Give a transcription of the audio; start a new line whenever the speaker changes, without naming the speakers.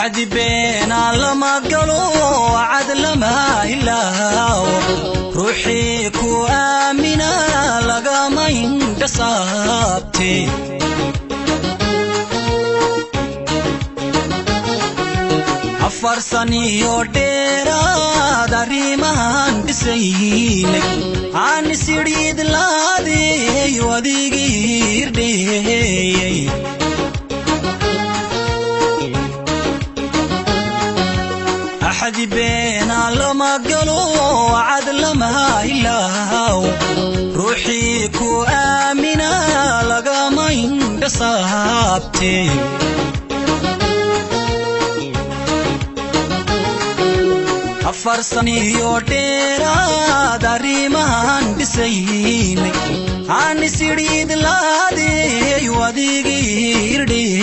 Axdi beena lama galo, cad lama ilaawo, ruuxii ku aamina lagama indhasaabte. 4 saniyo dheeraad arrimahan dhisaynay, aan isidhiidlaadeeyo adigii irdheeyey. Axdi beena lama galo, cad lama ilaawo, ruuxii ku aamina lagama indhasaabte. 4 saniyo dheeraad arrimahan dhisaynay, aan isidhiidlaadeeyo adigii irdheeyey.